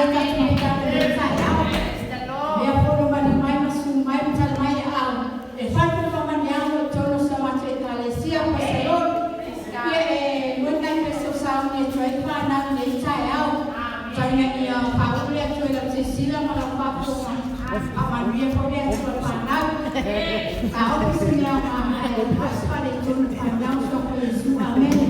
le tatou mokutaga i lenei taeao. Lea foi ua maliu mai ma susu mai ma tali mai le aao e fai foi faamanuiaga mo totonu o si a matou Ekalesia Pasaloni. Ia e momoli nai pese o sauni atu ai le fanau i lenei taeao. Tau ina ia faauu le Atua i lau silasila ma lau faafofoga. Faamanuia foi le Atua i fanau. Taofi se mea ae faasefaaletonu le fanau suafa Iesu. Amene.